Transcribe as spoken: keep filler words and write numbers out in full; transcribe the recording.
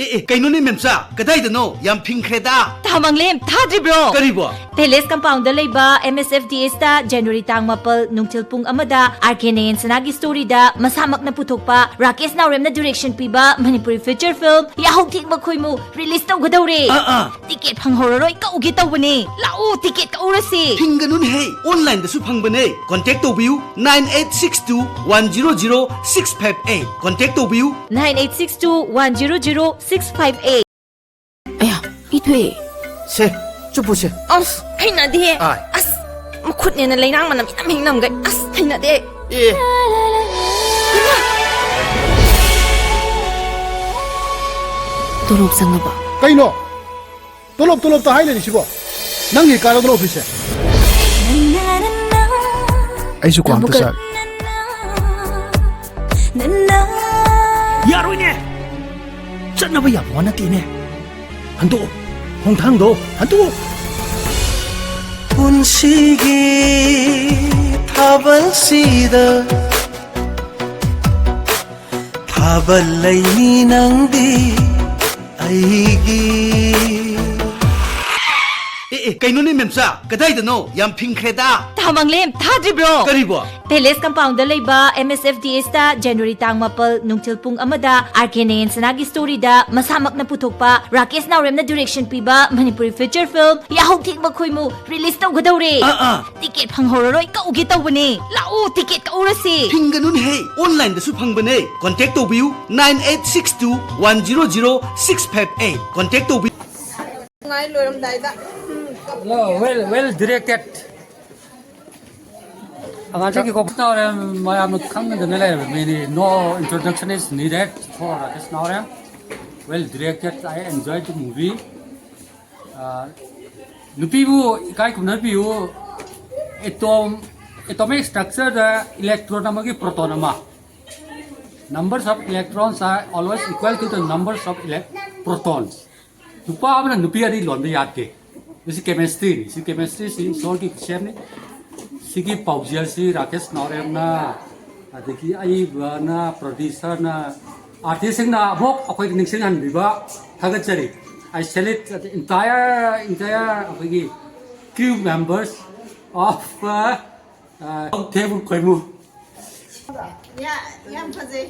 ꯑꯦ, ꯑꯦ, ꯀꯩꯅꯣꯅꯦ ꯃꯦꯝꯆꯥ? ꯀꯗꯥꯏꯗꯅꯣ? ꯌꯥꯝ ꯐꯤꯡꯈ꯭ꯔꯦꯗ꯫ ꯊꯥꯃꯪꯂꯦꯝ, ꯊꯥꯗ꯭ꯔꯤꯕ꯭ꯔꯣ? ꯀꯔꯤꯕꯣ? ꯄꯦꯂꯦꯁ ꯀꯝꯄꯥꯎꯟꯗ ꯂꯩꯕ ꯑꯦꯝ ꯑꯦꯁ ꯑꯦꯐ ꯗꯤ ꯑꯦꯁꯇ ꯖꯅꯋꯥꯔꯤ ꯇꯥꯡ ꯃꯥꯄꯜ ꯅꯨꯡꯊꯤꯜ ꯄꯨꯡ ꯑꯃꯗ ꯑꯥꯔ ꯀꯦ ꯅꯌꯟꯁꯅꯥꯒꯤ ꯁ꯭ꯇꯣꯔꯤꯗ ꯃꯁꯥꯃꯛꯅ ꯄꯨꯊꯣꯛꯄ ꯔꯥꯀꯦꯁ ꯅꯥꯎꯔꯦꯝꯅ ꯗꯤꯔꯦꯛꯁꯟ ꯄꯤꯕ ꯃꯅꯤꯄꯨꯔꯤ ꯐꯤꯆꯔ ꯐꯤꯜꯝ ꯌꯥꯍꯧ ꯊꯦꯡꯕ ꯈꯣꯏꯃꯨ ꯔꯤꯂꯤꯁ ꯇꯧꯒꯗꯧꯔꯦ꯫ ꯑꯥ, ꯑꯥ꯫ ꯇꯤꯀꯦꯠ ꯐꯪꯍꯧꯔꯔꯣꯏ, ꯀꯛꯎꯒꯦ ꯇꯧꯕꯅꯦ꯫ ꯂꯥꯛꯑꯣ, ꯇꯤꯀꯦꯠ ꯀꯛꯎꯔꯁꯦ꯫ ꯐꯤꯡꯒꯅꯨꯅꯦꯍꯦ, ꯑꯣꯟꯂꯥꯏꯟꯗꯁꯨ ꯐꯪꯕꯅꯦ꯫ ꯀꯣꯟꯇꯦꯛ ꯇꯧꯕꯤꯌꯨ, nine eight six two one zero zero six five eight꯫ Contact ꯇꯧꯕꯤꯌꯨ꯫ Nine eight six two one zero zero six five eight꯫ ꯑꯌꯥ, ꯃꯤ ꯊꯣꯛꯑꯦ꯫ ꯁꯦ, ꯆꯨꯞꯄꯨꯁꯦ꯫ ꯑꯁ, ꯍꯩꯅꯗꯦ꯫ ꯑꯥꯏ꯫ ꯑꯁ, ꯃꯈꯨꯠꯅꯦꯅ ꯂꯩꯅꯥꯡ ꯃꯅꯝ ꯏꯅꯝ ꯍꯦꯛ ꯅꯝꯒꯩ꯫ ꯑꯁ, ꯍꯩꯅꯗꯦ꯫ ꯑꯦ꯫ ꯏꯃꯥ! ꯇꯣꯂꯣꯞ ꯆꯪꯉꯕꯣ? ꯀꯩꯅꯣ? ꯇꯣꯂꯣꯞ, ꯇꯣꯂꯣꯞꯇ ꯍꯥꯏ ꯂꯩꯔꯤꯁꯤꯕꯣ? ꯅꯪꯒꯤ ꯀꯥꯟꯅꯕ ꯑꯣꯐꯤꯁꯁꯦ? ꯑꯩꯁꯨ ꯀ꯭ꯋꯥ ꯑꯝꯇ ꯆꯥꯒꯦ꯫ ꯌꯥꯔꯣꯏꯅꯦ! ꯆꯠꯅꯕ ꯌꯥꯕ ꯋꯥ ꯅꯠꯇꯦꯅꯦ꯫ ꯍꯟꯗꯣꯛꯑꯣ꯫ ꯈꯣꯡꯊꯥꯡꯗꯣ ꯍꯟꯗꯣꯛꯑꯣ꯫ ꯄꯨꯟꯁꯤꯒꯤ ꯊꯥꯕꯜꯁꯤꯗ ꯊꯥꯕꯜ ꯂꯩꯅꯤ ꯅꯪꯗꯤ ꯑꯩꯒꯤ꯫ ꯑꯦ, ꯑꯦ, ꯀꯩꯅꯣꯅꯦ ꯃꯦꯝꯆꯥ? ꯀꯗꯥꯏꯗꯅꯣ? ꯌꯥꯝ ꯐꯤꯡꯈ꯭ꯔꯦꯗ꯫ ꯊꯥꯃꯪꯂꯦꯝ, ꯊꯥꯗ꯭ꯔꯤꯕ꯭ꯔꯣ? ꯀꯔꯤꯕꯣ? ꯄꯦꯂꯦꯁ ꯀꯝꯄꯥꯎꯟꯗ ꯂꯩꯕ ꯑꯦꯝ ꯑꯦꯁ ꯑꯦꯐ ꯗꯤ ꯑꯦꯁꯇ ꯖꯅꯋꯥꯔꯤ ꯇꯥꯡ ꯃꯥꯄꯜ ꯅꯨꯡꯊꯤꯜ ꯄꯨꯡ ꯑꯃꯗ ꯑꯥꯔ ꯀꯦ ꯅꯌꯟꯁꯅꯥꯒꯤ ꯁ꯭ꯇꯣꯔꯤꯗ ꯃꯁꯥꯃꯛꯅ ꯄꯨꯊꯣꯛꯄ ꯔꯥꯀꯦꯁ ꯅꯥꯎꯔꯦꯝꯅ ꯗꯤꯔꯦꯛꯁꯟ ꯄꯤꯕ ꯃꯅꯤꯄꯨꯔꯤ ꯐꯤꯆꯔ ꯐꯤꯜꯝ ꯌꯥꯍꯧ ꯊꯦꯡꯕ ꯈꯣꯏꯃꯨ ꯔꯤꯂꯤꯁ ꯇꯧꯒꯗꯧꯔꯦ꯫ ꯑꯥ, ꯑꯥ꯫ ꯇꯤꯀꯦꯠ ꯐꯪꯍꯧꯔꯔꯣꯏ, ꯀꯛꯎꯒꯦ ꯇꯧꯕꯅꯦ꯫ ꯂꯥꯛꯑꯣ, ꯇꯤꯀꯦꯠ ꯀꯛꯎꯔꯁꯦ꯫ ꯐꯤꯡꯒꯅꯨꯅꯦꯍꯦ, ꯑꯣꯟꯂꯥꯏꯟꯗꯁꯨ ꯐꯪꯕꯅꯦ꯫ ꯀꯣꯟꯇꯦꯛ ꯇꯧꯕꯤꯌꯨ, nine eight six two one zero zero six five eight꯫ Contact ꯇꯧꯕꯤꯌꯨ꯫ ꯅꯨꯡꯉꯥꯏ ꯂꯣꯏꯔꯝꯗꯥꯏꯗ꯫ Hello, well, well directed. ꯑꯉꯥꯡꯁꯤꯒꯤ ꯀꯣ ꯅꯥꯎꯔꯦꯝ ꯃꯌꯥꯝꯅ ꯈꯪꯅꯗꯅ ꯂꯩꯔꯕ ꯃꯤꯅꯤ꯫ No introduction is needed for Rakesh Naorem. Well directed, I enjoyed the movie. ꯑꯥ, ꯅꯨꯄꯤꯕꯨ ꯏꯀꯥꯏ ꯈꯨꯝꯅꯕꯤꯌꯨ꯫ Atom, atomic structure ꯗ electron ꯑꯃꯒꯤ proton ꯑꯃ꯫ Numbers of electrons are always equal to the numbers of elect-, protons. ꯅꯨꯄꯥ ꯑꯃꯅ ꯅꯨꯄꯤ ꯑꯅꯤ ꯂꯣꯟꯕ ꯌꯥꯗꯦ꯫ ꯃꯁꯤ chemistry ꯅꯤ꯫ ꯁꯤ chemistry ꯁꯤ ꯏꯁꯣꯔꯒꯤ ꯈꯨꯠꯁꯦꯝꯅꯤ꯫ ꯁꯤꯒꯤ ꯄꯥꯎꯖꯦꯜꯁꯤ ꯔꯥꯀꯦꯁ ꯅꯥꯎꯔꯦꯝꯅ, ꯑꯗꯒꯤ ꯑꯏꯕꯅ, producer ꯅ, ꯑꯥꯔꯇꯤꯁꯁꯤꯡꯅ ꯑꯃꯨꯛ ꯑꯩꯈꯣꯏꯗ ꯅꯤꯡꯁꯤꯡꯍꯟꯕꯤꯕ ꯊꯥꯒꯠꯆꯔꯤ꯫ I salute the entire entire ꯑꯩꯈꯣꯏꯒꯤ crew members of ꯊꯦꯕꯨ ꯈꯣꯏꯃꯨ꯫ ꯌꯥ- ꯌꯥꯝ ꯐꯖꯩ,